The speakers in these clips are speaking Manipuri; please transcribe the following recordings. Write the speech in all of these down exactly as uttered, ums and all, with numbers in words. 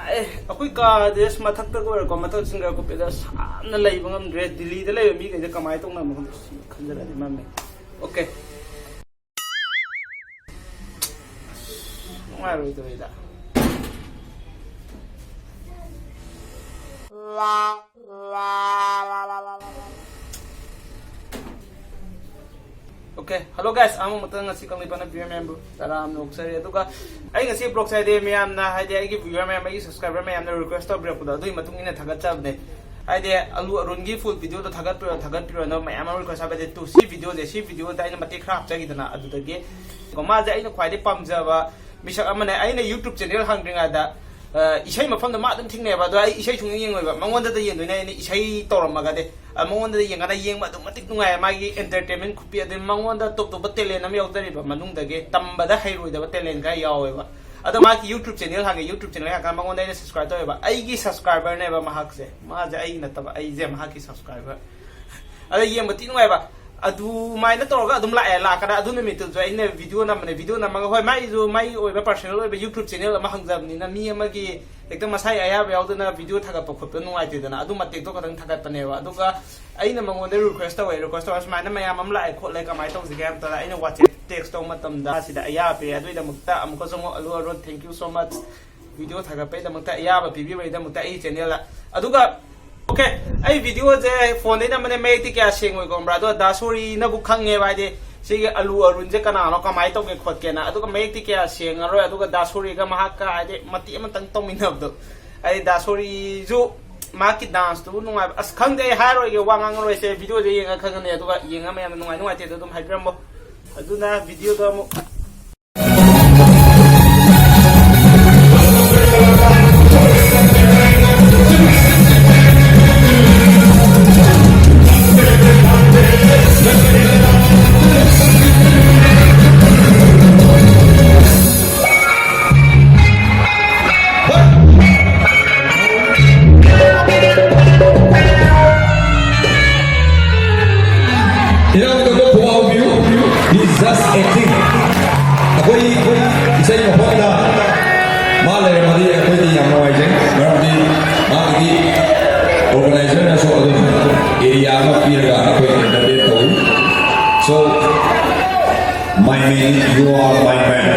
ꯑꯦ, ꯑꯩꯈꯣꯏ ꯀꯥꯗꯤ ꯑꯁ ꯃꯊꯛꯇ ꯑꯣꯏꯔꯦꯀꯣ, ꯃꯊꯛ ꯁꯤꯡꯒꯔ ꯀꯨꯞꯄꯦꯗ ꯁꯥꯅ ꯂꯩꯕ ꯉꯝꯗ꯭ꯔꯦ꯫ ꯗꯤꯜꯂꯤꯗ ꯂꯩꯕ ꯃꯤꯈꯩꯁꯦ ꯀꯃꯥꯏꯅ ꯇꯧꯅꯕꯅꯣ ꯈꯪꯗꯦ, ꯁꯤ ꯈꯟꯖꯔꯗꯤ ꯃꯝꯃꯦ꯫ ꯑꯣꯀꯦ꯫ ꯑꯁ, ꯅꯨꯡꯉꯥꯏꯔꯣꯏꯗꯧꯔꯤꯗ꯫ Okay, hello guys, ꯑꯃꯨꯛꯇꯪ ꯉꯁꯤ ꯀꯪꯂꯩꯄꯥꯛꯅ viewer ꯃꯌꯥꯝꯕꯨ ꯇꯔꯥꯝꯅ ꯑꯣꯛꯆꯔꯤ꯫ ꯑꯗꯨꯒ ꯑꯩ ꯉꯁꯤ vlog ꯁꯦ ꯍꯥꯏꯗꯤ ꯃꯌꯥꯝꯅ, ꯍꯥꯏꯗꯤ ꯑꯩꯒꯤ viewer ꯃꯌꯥꯝ, ꯑꯩꯒꯤ subscriber ꯃꯌꯥꯝꯅ request ꯇꯧꯕꯤꯔꯛꯄꯗꯣ, ꯑꯗꯨꯒꯤ ꯃꯇꯨꯡ ꯏꯟꯅ ꯊꯥꯒꯠꯆꯕꯅꯦ꯫ ꯍꯥꯏꯗꯤ ꯑꯂꯨ ꯑꯔꯨꯟꯒꯤ full video ꯗꯣ ꯊꯥꯒꯠꯄꯤꯔꯣ, ꯊꯥꯒꯠꯄꯤꯔꯣꯅ ꯃꯌꯥꯝ ꯑꯃ request ꯍꯥꯏꯕꯗꯤ, ꯇꯨ ꯁꯤ video ꯁꯦ, ꯁꯤ video ꯗ ꯑꯩꯅ ꯃꯇꯦꯛ ꯈꯔ ꯍꯥꯞꯆꯈꯤꯗꯅ, ꯑꯗꯨꯗꯒꯤ ꯀꯣ, ꯃꯥꯁꯦ ꯑꯩꯅ ꯈ꯭ꯋꯥꯏꯗꯩ ꯄꯥꯝꯖꯕ ꯃꯤꯁꯛ ꯑꯃꯅꯦ꯫ ꯑꯩꯅ YouTube channel ꯍꯥꯡꯗ꯭ꯔꯤꯉꯩꯗ ꯑ, ꯏꯁꯩ ꯃꯐꯝꯗ ꯃꯥ ꯑꯗꯨꯝ ꯊꯦꯡꯅꯩꯑꯕ꯫ ꯑꯗꯣ ꯑꯩ ꯏꯁꯩ ꯁꯨꯡꯌꯦꯡ ꯌꯦꯡꯉꯣꯏꯕ, ꯃꯉꯣꯟꯗꯗ ꯌꯦꯡꯗꯣꯏꯅꯦ ꯑꯩꯅ ꯏꯁꯩ ꯇꯧꯔꯝꯃꯒꯗꯤ꯫ ꯑ, ꯃꯉꯣꯟꯗꯗ ꯌꯦꯡꯉꯒ ꯌꯦꯡꯕ ꯑꯗꯨꯛ ꯃꯇꯤꯛ ꯅꯨꯡꯉꯥꯏ, ꯃꯥꯒꯤ entertainment ꯈꯨꯄꯤ꯫ ꯑꯗꯩ ꯃꯉꯣꯟꯗ ꯇꯣꯞ ꯇꯣꯞꯄ talent ꯑꯃ ꯌꯥꯎꯖꯔꯤꯕ, ꯃꯅꯨꯡꯗꯒꯤ ꯇꯝꯕꯗ ꯍꯩꯔꯣꯏꯗꯕ talent ꯈꯔ ꯌꯥꯎꯋꯦꯕ꯫ ꯑꯗꯣ ꯃꯥꯒꯤ YouTube channel ꯍꯥꯡꯉꯦ, YouTube channel ꯍꯥꯡꯉꯀꯥꯟꯗ ꯃꯉꯣꯟꯗ ꯑꯩꯅ subscribe ꯇꯧꯋꯦꯕ꯫ ꯑꯩꯒꯤ subscriber ꯅꯦꯕ ꯃꯍꯥꯛꯁꯦ, ꯃꯥꯁꯦ ꯑꯩꯒꯤ ꯅꯠꯇꯕ, ꯑꯩꯁꯦ ꯃꯍꯥꯛꯀꯤ subscriber꯫ ꯑꯗ ꯌꯦꯡꯕ ꯊꯤ ꯅꯨꯡꯉꯥꯏꯕ꯫ ꯑꯗꯨꯃꯥꯏꯅ ꯇꯧꯔꯒ ꯑꯗꯨꯝ ꯂꯥꯛꯑꯦ꯫ ꯂꯥꯛꯀꯗ ꯑꯗꯨ ꯅꯨꯃꯤꯠꯇꯨꯁꯨ ꯑꯩꯅ video ꯅꯝꯕꯅꯦ꯫ Video ꯅꯝꯃꯒ, ꯍꯣꯏ, ꯃꯥꯏꯁꯨ ꯃꯥꯏ ꯑꯣꯏꯕ personal ꯑꯣꯏꯕ YouTube channel ꯑꯃ ꯍꯥꯡꯖꯕꯅꯤꯅ, ꯃꯤ ꯑꯃꯒꯤ ꯍꯦꯛꯇ ꯃꯁꯥꯒꯤ ꯑꯌꯥꯕ ꯌꯥꯎꯗꯅ video ꯊꯥꯒꯠꯄ ꯈꯣꯠꯄ ꯅꯨꯡꯉꯥꯏꯇꯦꯗꯅ꯫ ꯑꯗꯨ ꯃꯇꯦꯛꯇꯣ ꯈꯛꯇꯪ ꯊꯥꯒꯠꯄꯅꯦꯕ꯫ ꯑꯗꯨꯒ ꯑꯩꯅ ꯃꯉꯣꯟꯗ request ꯇꯧꯋꯦ, request ꯇꯧꯔ ꯁꯨꯃꯥꯏꯅ ꯃꯌꯥꯝ ꯑꯃ ꯂꯥꯛꯑꯦ ꯈꯣꯠꯂꯦ, ꯀꯃꯥꯏꯅ ꯇꯧꯁꯤꯒꯦ ꯍꯥꯏꯕ ꯃꯇꯝꯗ ꯑꯩꯅ WhatsApp text ꯇꯧꯕ ꯃꯇꯝꯗ ꯁꯤꯗ ꯑꯌꯥꯕ ꯄꯤꯔꯦ꯫ ꯑꯗꯨꯒꯤꯗꯃꯛꯇ ꯑꯃꯨꯛꯀꯁꯨ ꯑꯃꯨꯛ ꯑꯂꯨ Arun, thank you so much꯫ Video ꯊꯥꯒꯠꯄꯒꯤꯗꯃꯛꯇ, ꯑꯌꯥꯕ ꯄꯤꯕꯤꯕꯒꯤꯗꯃꯛꯇ ꯑꯩ channel꯫ ꯑꯗꯨꯒ, okay, ꯑꯩ video ꯁꯦ phone ꯗꯩ ꯅꯝꯕꯅꯦ, ꯃꯌꯦꯛꯇꯤ ꯀꯌꯥ ꯁꯦꯡꯉꯣꯏ ꯈꯪꯕ꯭ꯔꯥ? ꯑꯗꯣ ꯗꯥ ꯁꯣꯔꯤꯅꯕꯨ ꯈꯪꯉꯦꯕ, ꯍꯥꯏꯗꯤ ꯁꯤꯒꯤ ꯑꯂꯨ ꯑꯔꯨꯟꯁꯦ ꯀꯅꯥꯅꯣ, ꯀꯃꯥꯏꯅ ꯇꯧꯒꯦ ꯈꯣꯠꯀꯦꯅ꯫ ꯑꯗꯨꯒ ꯃꯌꯦꯛꯇꯤ ꯀꯌꯥ ꯁꯦꯡꯉꯔꯣꯏ꯫ ꯑꯗꯨꯒ ꯗꯥ ꯁꯣꯔꯤꯒ ꯃꯍꯥꯛꯀ ꯍꯥꯏꯗꯤ ꯃꯇꯦꯛ ꯑꯃꯇꯪ ꯇꯧꯃꯤꯟꯅꯕꯗꯣ, ꯍꯥꯏꯗꯤ ꯗꯥ ꯁꯣꯔꯤꯁꯨ ꯃꯍꯥꯛꯀꯤ dance ꯇꯨꯕꯨ ꯅꯨꯡꯉꯥꯏꯕ꯫ ꯑꯁ, ꯈꯪꯗꯦ, ꯑꯩ ꯍꯥꯏꯔꯣꯏꯒꯦ, ꯋꯥ ꯉꯥꯡꯉꯔꯣꯏꯁꯦ꯫ Video ꯁꯦ ꯌꯦꯡꯉ ꯈꯪꯒꯅꯤ꯫ ꯑꯗꯨꯒ ꯌꯦꯡꯉ ꯃꯌꯥꯝꯅ ꯅꯨꯡꯉꯥꯏ ꯅꯨꯡꯉꯥꯏꯇꯦꯗꯣ ꯑꯗꯨꯝ ꯍꯥꯏꯕꯤꯔꯝꯃꯣ꯫ ꯑꯗꯨꯅ video ꯗꯣ ꯑꯃꯨꯛ He's just acting. You are my man.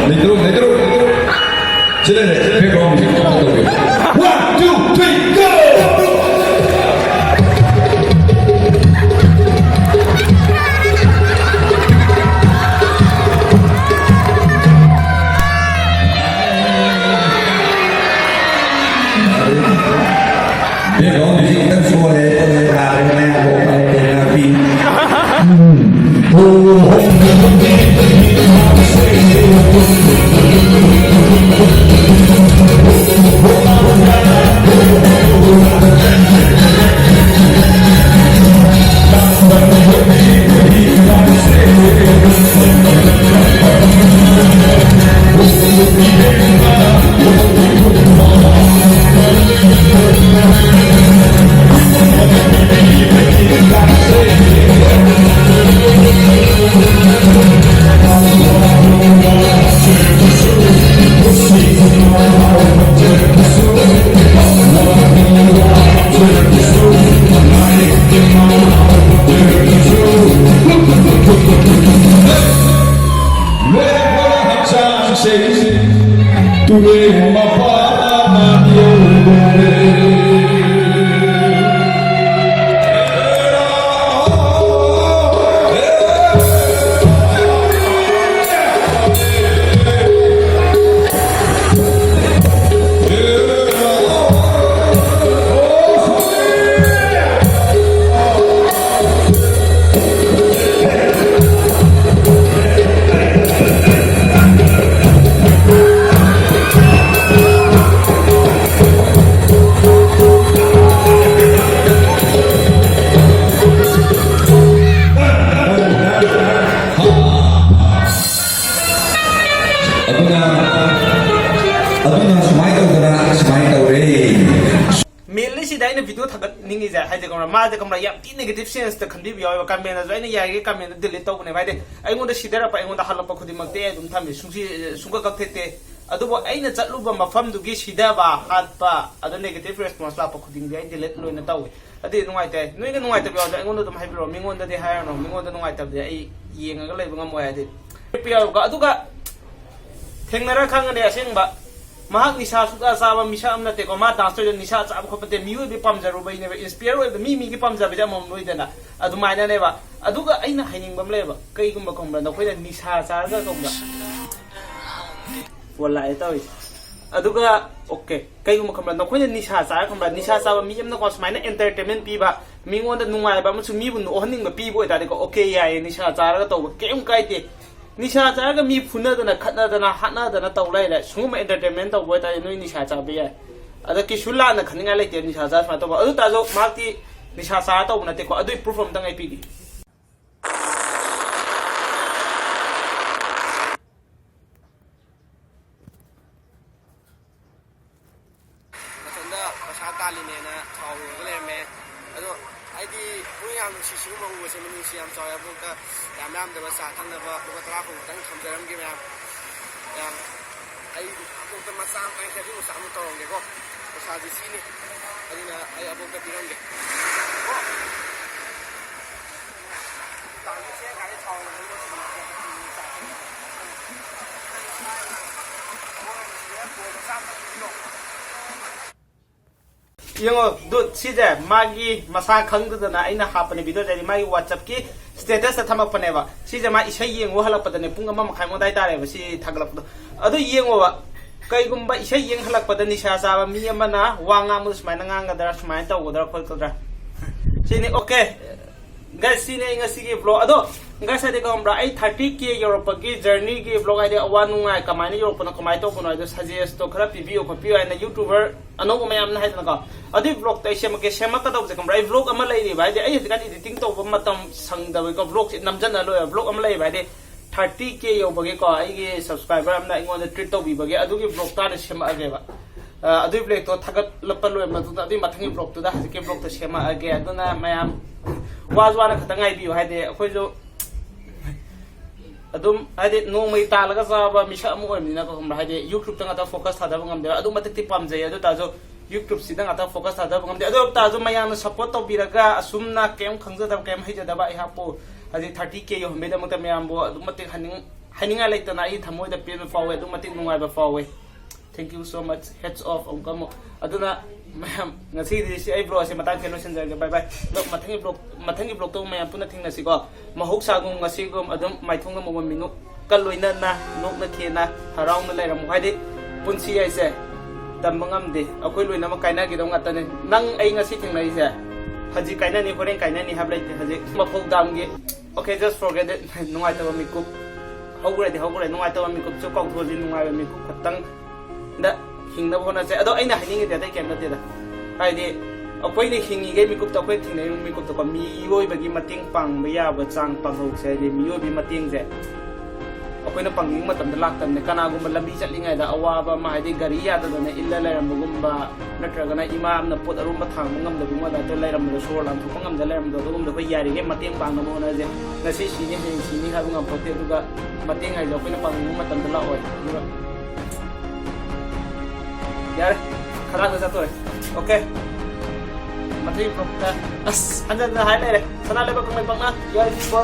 ꯂꯩꯇ꯭ꯔꯣ, ꯂꯩꯇ꯭ꯔꯣ? ꯁꯤ ꯂꯩꯔꯦ, background music ꯇꯧꯒꯦ꯫ One, two, three, go! Background music ꯈꯤꯇꯪ ꯁꯣꯜꯂꯦ, ꯌꯥꯗ꯭ꯔꯦ, ꯃꯌꯥꯝ ꯂꯣꯛ ꯐꯔꯦ, ꯇꯦꯟꯅ ꯄꯤ꯫ ꯁꯤꯗ ꯑꯩꯅ ꯚꯤꯗꯤꯑꯣ ꯊꯥꯒꯠꯅꯤꯡꯉꯤꯁꯦ ꯍꯥꯏꯗꯤ ꯀꯃꯥꯏꯅ ꯃꯥꯁꯦ ꯀꯃꯥꯏꯅ ꯌꯥꯝ ꯊꯤ ꯅꯦꯒꯦꯇꯤꯚ ꯁꯦꯟꯁꯇ ꯈꯟꯕꯤꯕ ꯌꯥꯎꯋꯦꯕ꯫ ꯀꯃꯦꯟꯗꯁꯨ ꯑꯩꯅ ꯌꯥꯔꯤꯈꯩ ꯀꯃꯦꯟꯗ ꯗꯤꯂꯤꯠ ꯇꯧꯕꯅꯦꯕ꯫ ꯍꯥꯏꯗꯤ ꯑꯩꯉꯣꯟꯗ ꯁꯤꯗꯔꯛꯄ, ꯑꯩꯉꯣꯟꯗ ꯍꯜꯂꯛꯄ ꯈꯨꯗꯤꯡꯃꯛꯇꯤ ꯑꯩ ꯑꯗꯨꯝ ꯊꯝꯃꯤ, ꯁꯨꯡꯁꯤ ꯁꯨꯡꯀꯛ ꯀꯛꯊꯠꯇꯦ꯫ ꯑꯗꯨꯕꯨ ꯑꯩꯅ ꯆꯠꯂꯨꯕ ꯃꯐꯝꯗꯨꯒꯤ ꯁꯤꯗꯕ, ꯍꯥꯠꯄ, ꯑꯗꯨ ꯅꯦꯒꯦꯇꯤꯚ ꯔꯦꯁꯄꯣꯟꯁ ꯂꯥꯛꯄ ꯈꯨꯗꯤꯡꯗꯤ ꯑꯩ ꯗꯤꯂꯤꯠ ꯂꯣꯏꯅ ꯇꯧꯋꯤ꯫ ꯑꯗꯨꯗꯤ ꯅꯨꯡꯉꯥꯏꯇꯦ꯫ ꯅꯣꯏꯅ ꯅꯨꯡꯉꯥꯏꯇꯕ ꯌꯥꯎꯔꯗꯤ ꯑꯩꯉꯣꯟꯗ ꯑꯗꯨꯝ ꯍꯥꯏꯕꯤꯔꯛꯑꯣ, ꯃꯤꯉꯣꯟꯗꯗꯤ ꯍꯥꯏꯔꯅꯨ꯫ ꯃꯤꯉꯣꯟꯗ ꯅꯨꯡꯉꯥꯏꯇꯕꯗꯤ ꯑꯩ ꯌꯦꯡꯉꯒ ꯂꯩꯕ ꯉꯝꯃꯣꯏ꯫ ꯍꯥꯏꯗꯤ ꯌꯥꯎꯔꯒ ꯑꯗꯨꯒ ꯊꯦꯡꯅꯔ ꯈꯪꯒꯅꯤ ꯑꯁꯦꯡꯕ꯫ ꯃꯍꯥꯛ ꯅꯤꯁꯥ ꯁꯨꯛꯆꯥ ꯆꯥꯕ ꯃꯤꯁꯛ ꯑꯃ ꯅꯠꯇꯦꯀꯣ꯫ ꯃꯥ ꯗꯥꯟꯁ ꯇꯧꯔꯤꯗꯣ ꯅꯤꯁꯥ ꯆꯥꯕ ꯈꯣꯠꯄ ꯅꯠꯇꯦ꯫ ꯃꯤꯑꯣꯏꯕꯒꯤ ꯄꯥꯝꯖꯔꯨꯕꯩꯅꯦꯕ꯫ ꯏꯟꯁꯄꯤꯌꯔ ꯑꯣꯏꯕ ꯃꯤ ꯃꯤꯒꯤ ꯄꯥꯝꯖꯕꯁꯦ ꯑꯃꯃꯝ ꯂꯣꯏꯗꯅ꯫ ꯑꯗꯨꯃꯥꯏꯅꯅꯦꯕ꯫ ꯑꯗꯨꯒ ꯑꯩꯅ ꯍꯥꯏꯅꯤꯡꯕ ꯑꯃ ꯂꯩꯌꯦꯕ꯫ ꯀꯩꯒꯨꯝꯕ ꯈꯪꯕ꯭ꯔꯥ, ꯅꯈꯣꯏꯅ ꯅꯤꯁꯥ ꯆꯥꯔꯒ ꯈꯪꯕ꯭ꯔꯥ, ꯐꯣꯟ ꯂꯥꯛꯑꯦ ꯇꯧꯔꯤꯁꯦ꯫ ꯑꯗꯨꯒ ꯑꯣꯀꯦ, ꯀꯩꯒꯨꯝꯕ ꯈꯪꯕ꯭ꯔꯥ, ꯅꯈꯣꯏꯅ ꯅꯤꯁꯥ ꯆꯥꯔ ꯈꯪꯕ꯭ꯔꯥ, ꯅꯤꯁꯥ ꯆꯥꯕ ꯃꯤ ꯑꯃꯅꯀꯣ ꯁꯨꯃꯥꯏꯅ ꯑꯦꯟꯇꯔꯇꯦꯟꯃꯦꯟ ꯄꯤꯕ, ꯃꯤꯉꯣꯟꯗ ꯅꯨꯡꯉꯥꯏꯕ ꯑꯃꯁꯨꯡ ꯃꯤꯕꯨ ꯅꯣꯛꯍꯟꯅꯤꯡꯕ ꯄꯤꯕ ꯑꯣꯏꯇꯥꯔꯗꯤꯀꯣ, ꯑꯣꯀꯦ, ꯌꯥꯏꯌꯦ, ꯅꯤꯁꯥ ꯆꯥꯔꯒ ꯇꯧꯕ ꯀꯩꯝ ꯀꯥꯏꯗꯦ꯫ ꯅꯤꯁꯥ ꯆꯥꯔꯒ ꯃꯤ ꯐꯨꯅꯗꯅ ꯈꯠꯅꯗꯅ ꯍꯥꯠꯅꯗꯅ ꯇꯧ ꯂꯩꯔꯦ꯫ ꯁꯤꯒꯨꯝꯕ ꯑꯦꯟꯇꯔꯇꯦꯟꯃꯦꯟ ꯇꯧꯕ ꯑꯣꯏꯇꯥꯔꯗꯤ ꯅꯣꯏ ꯅꯤꯁꯥ ꯆꯥꯕ ꯌꯥꯏ꯫ ꯑꯗ ꯀꯩꯁꯨ ꯂꯥꯟꯅ ꯈꯟꯅꯤꯡꯉꯥꯏ ꯂꯩꯇꯦ ꯅꯤꯁꯥ ꯆꯥꯔ ꯁꯨꯃꯥꯏꯅ ꯇꯧꯕ꯫ ꯑꯗꯨ ꯇꯥꯔꯁꯨ ꯃꯍꯥꯛꯇꯤ ꯅꯤꯁꯥ ꯆꯥꯔ ꯇꯧꯕ ꯅꯠꯇꯦꯀꯣ꯫ ꯑꯗꯨꯒꯤ ꯄ꯭ꯔꯨꯐ ꯑꯝꯇꯪ ꯑꯩ ꯄꯤꯒꯦ꯫ ꯃꯊꯟꯇ ꯄꯩꯁꯥ ꯇꯥꯜꯂꯤꯅꯦꯅ ꯊꯥꯎ ꯌꯣꯜꯂꯒ ꯂꯩꯔꯝꯃꯦ꯫ ꯑꯗꯣ ꯑꯩꯗꯤ ꯄꯨꯛꯅꯤꯡ ꯌꯥꯝ ꯅꯨꯡꯁꯤ, ꯁꯤꯒꯨꯝꯕ ꯎꯕꯁꯦ ꯃꯤꯅꯨꯡꯁꯤ ꯌꯥꯝ ꯆꯥꯎꯋꯦ꯫ ꯑꯕꯣꯛꯇ ꯌꯥꯝ ꯌꯥꯝꯗꯕ ꯆꯥ ꯊꯛꯅꯕ ꯂꯨꯄꯥ ꯇꯔꯥ ꯀꯨꯟ ꯈꯛꯇꯪ ꯊꯝꯖꯔꯝꯒꯦ ꯃꯌꯥꯝ꯫ ꯌꯥꯝ, ꯑꯩ ꯑꯕꯣꯛꯇ ꯃꯆꯥ ꯑꯃ ꯇꯥꯏ, ꯃꯆꯥ ꯑꯃ ꯇꯧꯔꯝꯒꯦꯀꯣ꯫ ꯄꯩꯁꯥꯗꯤ ꯁꯤꯅꯤ꯫ ꯑꯗꯨꯅ ꯑꯩ ꯑꯕꯣꯛꯇ ꯄꯤꯔꯝꯒꯦ꯫ ꯀꯣ? ꯌꯦꯡꯉꯣ ꯗꯨꯠ, ꯁꯤꯁꯦ ꯃꯥꯒꯤ ꯃꯁꯥ ꯈꯪꯗꯗꯅ ꯑꯩꯅ ꯍꯥꯞꯄꯅꯦ ꯚꯤꯗꯤꯑꯣꯁꯦ, ꯍꯥꯏꯗꯤ ꯃꯥꯒꯤ ꯋꯥꯆꯞꯀꯤ ꯁ꯭ꯇꯦꯇꯁꯇ ꯊꯝꯃꯛꯄꯅꯦꯕ꯫ ꯁꯤꯁꯦ ꯃꯥ ꯏꯁꯩ ꯌꯦꯡꯉꯨ ꯍꯜꯂꯛꯄꯗꯅꯦ, ꯄꯨꯡ ꯑꯃ ꯃꯈꯥꯏꯃꯨꯛ ꯑꯗꯥꯏ ꯇꯥꯔꯦꯕ ꯁꯤ ꯊꯥꯒꯠꯂꯛꯄꯗꯣ꯫ ꯑꯗꯨ ꯌꯦꯡꯉꯣꯕ, ꯀꯩꯒꯨꯝꯕ ꯏꯁꯩ ꯌꯦꯡ ꯍꯜꯂꯛꯄꯗ ꯅꯤꯁꯥ ꯆꯥꯕ ꯃꯤ ꯑꯃꯅ ꯋꯥ ꯉꯥꯡꯕꯗ ꯁꯨꯃꯥꯏꯅ ꯉꯥꯡꯒꯗ꯭ꯔꯥ, ꯁꯨꯃꯥꯏꯅ ꯇꯧꯒꯗ꯭ꯔꯥ ꯈꯣꯠꯀꯗ꯭ꯔꯥ, ꯁꯤꯅꯤ꯫ ꯑꯣꯀꯦ꯫ ꯒꯥꯏꯁ, ꯁꯤꯅꯦ ꯑꯩ ꯉꯁꯤꯒꯤ ꯕ꯭ꯂꯣꯒ꯫ ꯑꯗꯣ ꯒꯥꯏꯁ, ꯍꯥꯏꯗꯤ ꯈꯪꯕ꯭ꯔꯥ, ꯑꯩ ꯊꯥꯔꯇꯤ ꯀꯦ ꯌꯧꯔꯛꯄꯒꯤ ꯖꯔꯅꯤꯒꯤ ꯕ꯭ꯂꯣꯒ, ꯍꯥꯏꯗꯤ ꯑꯋꯥ ꯅꯨꯡꯉꯥꯏ ꯀꯃꯥꯏꯅ ꯌꯧꯔꯛꯄꯅꯣ, ꯀꯃꯥꯏꯅ ꯇꯧꯕꯅꯣ ꯍꯥꯏꯗꯣ ꯁꯖꯦꯁꯇꯣ ꯈꯔ ꯄꯤꯕꯤꯌꯣ ꯈꯣꯠꯄꯤꯌꯣ ꯍꯥꯏꯅ ꯌꯨꯇ꯭ꯌꯨꯕꯔ ꯑꯅꯧꯕ ꯃꯌꯥꯝꯅ ꯍꯥꯏꯗꯅꯀꯣ꯫ ꯑꯗꯨꯒꯤ ꯕ꯭ꯂꯣꯒꯇꯣ ꯑꯩ ꯁꯦꯝꯃꯛꯀꯦ꯫ ꯁꯦꯝꯃꯛꯀꯗꯧꯕꯁꯦ ꯈꯪꯕ꯭ꯔꯥ, ꯑꯩ ꯕ꯭ꯂꯣꯒ ꯑꯃ ꯂꯩꯔꯤꯕ, ꯍꯥꯏꯗꯤ ꯑꯩ ꯍꯧꯖꯤꯛꯀꯥꯟ ꯏꯗꯤꯇꯤꯡ ꯇꯧꯕ ꯃꯇꯝ ꯁꯪꯗꯕꯒꯤꯀꯣ, ꯕ꯭ꯂꯣꯒꯁꯦ ꯅꯝꯖꯟꯅ ꯂꯣꯏꯕ ꯕ꯭ꯂꯣꯒ ꯑꯃ ꯂꯩꯕ, ꯍꯥꯏꯗꯤ ꯊꯥꯔꯇꯤ ꯀꯦ ꯌꯧꯕꯒꯤꯀꯣ, ꯑꯩꯒꯤ ꯁꯕꯁꯀ꯭ꯔꯥꯏꯕꯔ ꯑꯃꯅ ꯑꯩꯉꯣꯟꯗ ꯇ꯭ꯔꯤꯠ ꯇꯧꯕꯤꯕꯒꯤ, ꯑꯗꯨꯒꯤ ꯕ꯭ꯂꯣꯒꯇ ꯍꯥꯟꯅ ꯁꯦꯝꯃꯛꯑꯒꯦꯕ꯫ ꯑ, ꯑꯗꯨꯒꯤ vlogꯇꯣ ꯊꯥꯒꯠꯂꯛꯄ ꯂꯣꯏꯔ ꯃꯇꯨꯡꯗ ꯑꯗꯨꯒꯤ ꯃꯊꯪꯒꯤ vlogꯇꯨꯗ ꯍꯧꯖꯤꯛꯀꯤ vlogꯇꯣ ꯁꯦꯝꯃꯛꯑꯒꯦ꯫ ꯑꯗꯨꯅ ꯃꯌꯥꯝ ꯋꯥꯁꯨ ꯋꯥꯅ ꯈꯛꯇ ꯉꯥꯏꯕꯤꯌꯨ, ꯍꯥꯏꯗꯤ ꯑꯩꯈꯣꯏꯁꯨ ꯑꯗꯨꯝ ꯍꯥꯏꯗꯤ ꯅꯣꯡꯃꯒꯤ ꯇꯥꯜꯂꯒ ꯆꯥꯕ ꯃꯤꯁꯛ ꯑꯃ ꯑꯣꯏꯕꯅꯤꯅꯀꯣ, ꯈꯪꯕ꯭ꯔꯥ? ꯍꯥꯏꯗꯤ YouTubeꯇ ꯉꯥꯛꯇ focus ꯊꯥꯗꯕ ꯉꯝꯗꯦꯕ꯫ ꯑꯗꯨꯛ ꯃꯇꯤꯛꯇꯤ ꯄꯥꯝꯖꯩ, ꯑꯗꯨ ꯇꯥꯔꯁꯨ YouTubeꯁꯤꯗ ꯉꯥꯛꯇ focus ꯊꯥꯗꯕ ꯉꯝꯗꯦ꯫ ꯑꯗꯨ ꯇꯥꯔꯁꯨ ꯃꯌꯥꯝꯅ support ꯇꯧꯕꯤꯔꯒ ꯑꯁꯨꯝꯅ ꯀꯩꯝ ꯈꯪꯖꯗꯕ, ꯀꯩꯝ ꯍꯩꯖꯗꯕ ꯑꯩꯍꯥꯛꯄꯨ ꯍꯧꯖꯤꯛ thirty K ꯌꯧꯍꯟꯕꯒꯤꯗꯃꯛꯇ ꯃꯌꯥꯝꯕꯨ ꯑꯗꯨꯛ ꯃꯇꯤꯛ ꯍꯥꯏꯅꯤꯡ-, ꯍꯥꯏꯅꯤꯡꯉꯥꯏ ꯂꯩꯇꯅ ꯑꯩ ꯊꯃꯣꯏꯗ ꯄꯦꯟꯕ ꯐꯥꯎꯋꯦ, ꯑꯗꯨꯛ ꯃꯇꯤꯛ ꯅꯨꯡꯉꯥꯏꯕ ꯐꯥꯎꯋꯦ꯫ Thank you so much, hats off ꯑꯃꯨꯛꯀ ꯑꯃꯨꯛ꯫ ꯑꯗꯨꯅ ꯃꯌꯥꯝ, ꯉꯁꯤꯒꯤꯗꯤ ꯁꯤ ꯑꯩ vlogꯁꯦ ꯃꯇꯥꯡꯁꯦ ꯂꯣꯏꯁꯤꯟꯖꯔꯒꯦ꯫ Bye bye꯫ ꯑꯗꯣ ꯃꯊꯪꯒꯤ vlog, ꯃꯊꯪꯒꯤ vlogꯇ ꯃꯌꯥꯝ ꯄꯨꯟꯅ ꯊꯦꯡꯅꯁꯤꯀꯣ꯫ ꯃꯍꯧꯁꯥꯒꯨꯝ ꯉꯁꯤꯒꯨꯝ ꯑꯗꯨꯝ ꯃꯥꯏꯊꯣꯡꯗ ꯃꯃꯣꯟ ꯃꯤꯅꯣꯛꯀ ꯂꯣꯏꯅꯅ ꯅꯣꯛꯅ ꯈꯦꯅ ꯍꯔꯥꯎꯅ ꯂꯩꯔꯝꯃꯨ꯫ ꯍꯥꯏꯗꯤ ꯄꯨꯟꯁꯤ ꯍꯥꯏꯁꯦ ꯇꯝꯕ ꯉꯝꯗꯦ, ꯑꯩꯈꯣꯏ ꯂꯣꯏꯅꯃꯛ ꯀꯥꯏꯅꯈꯤꯗꯧ ꯉꯥꯛꯇꯅꯤ꯫ ꯅꯪ ꯑꯩ ꯉꯁꯤ ꯊꯦꯡꯅꯔꯤꯁꯦ ꯍꯧꯖꯤꯛ ꯀꯥꯏꯅꯅꯤ, ꯍꯣꯔꯦꯟ ꯀꯥꯏꯅꯅꯤ ꯍꯥꯏꯕ ꯂꯩꯇꯦ꯫ ꯍꯧꯖꯤꯛ ꯃꯐꯧ ꯗꯥꯝꯒꯤ, okay, just forget it꯫ ꯅꯨꯡꯉꯥꯏꯇꯕ ꯃꯤꯀꯨꯞ ꯍꯧꯈ꯭ꯔꯗꯤ ꯍꯧꯈ꯭ꯔꯦ, ꯅꯨꯡꯉꯥꯏꯇꯕ ꯃꯤꯀꯨꯞꯁꯨ ꯀꯥꯎꯊꯣꯛꯑꯁꯤ, ꯅꯨꯡꯉꯥꯏꯕ ꯃꯤꯀꯨꯞ ꯈꯛꯇꯪꯗ ꯍꯤꯡꯅꯕ ꯍꯣꯠꯅꯁꯦ꯫ ꯑꯗꯣ ꯑꯩꯅ ꯍꯥꯏꯅꯤꯡꯉꯤꯗꯤ ꯑꯇꯩ ꯀꯩꯝ ꯅꯠꯇꯦꯗ, ꯍꯥꯏꯗꯤ ꯑꯩꯈꯣꯏꯅ ꯍꯤꯡꯉꯤꯉꯩ ꯃꯤꯀꯨꯞꯇ, ꯑꯩꯈꯣꯏ ꯊꯦꯡꯅꯔꯤꯕ ꯃꯤꯀꯨꯞꯇꯀꯣ, ꯃꯤꯑꯣꯏꯕꯒꯤ ꯃꯇꯦꯡ ꯄꯥꯡꯕ ꯌꯥꯕ ꯆꯥꯡ ꯄꯥꯡꯍꯧꯁꯦ꯫ ꯍꯥꯏꯗꯤ ꯃꯤꯑꯣꯏꯕꯒꯤ ꯃꯇꯦꯡꯁꯦ ꯑꯩꯈꯣꯏꯅ ꯄꯥꯡꯅꯤꯡꯕ ꯃꯇꯝꯗ ꯂꯥꯛꯇꯕꯅꯦ꯫ ꯀꯅꯥꯒꯨꯝꯕ ꯂꯝꯕꯤ ꯆꯠꯂꯤꯉꯩꯗ ꯑꯋꯥꯕ ꯑꯃ, ꯍꯥꯏꯗꯤ ꯒꯥꯔꯤ ꯌꯥꯗꯗꯅ ꯏꯜꯂ ꯂꯩꯔꯝꯕꯒꯨꯝꯕ, ꯅꯠꯇ꯭ꯔꯒꯅ ꯏꯃꯥ ꯑꯃꯅ ꯄꯣꯠ ꯑꯔꯨꯝꯕ ꯊꯥꯡꯕ ꯉꯝꯗꯕꯒꯨꯝꯕ, ꯑꯗꯨꯃꯥꯏꯅ ꯂꯩꯔꯝꯕꯗꯣ, ꯁꯣꯔ ꯂꯥꯟꯊꯣꯛꯄ ꯉꯝꯗ ꯂꯩꯔꯝꯕꯗꯣ, ꯑꯗꯨꯒꯨꯝꯕꯗꯣ ꯑꯩꯈꯣꯏ ꯌꯥꯔꯤꯉꯩ ꯃꯇꯦꯡ ꯄꯥꯡꯅꯕ ꯍꯣꯠꯅꯁꯦ꯫ ꯉꯁꯤ ꯁꯤꯅꯤ, ꯍꯌꯦꯡ ꯁꯤꯅꯤ ꯍꯥꯏꯕ ꯉꯝꯄꯣꯠꯇꯦ꯫ ꯑꯗꯨꯒ ꯃꯇꯦꯡ ꯍꯥꯏꯁꯦ ꯑꯩꯈꯣꯏꯅ ꯄꯥꯡꯅꯤꯡꯕ ꯃꯇꯝꯗ ꯂꯥꯛꯑꯣꯏ꯫ ꯑꯗꯨꯒ ꯌꯥꯔꯦ, ꯈꯗꯥꯡꯗ ꯆꯠꯇꯣꯔꯦ꯫ Okay, ꯃꯊꯪꯒꯤ vlogꯇ, ꯑꯁ, ꯍꯟꯖꯟ ꯍꯟꯖꯟ ꯍꯥꯏ ꯂꯩꯔꯦ, ꯁꯅꯥ ꯂꯩꯕꯥꯛ ꯀꯪꯂꯩꯄꯥꯛꯅ ꯌꯥꯔꯤꯕꯣ꯫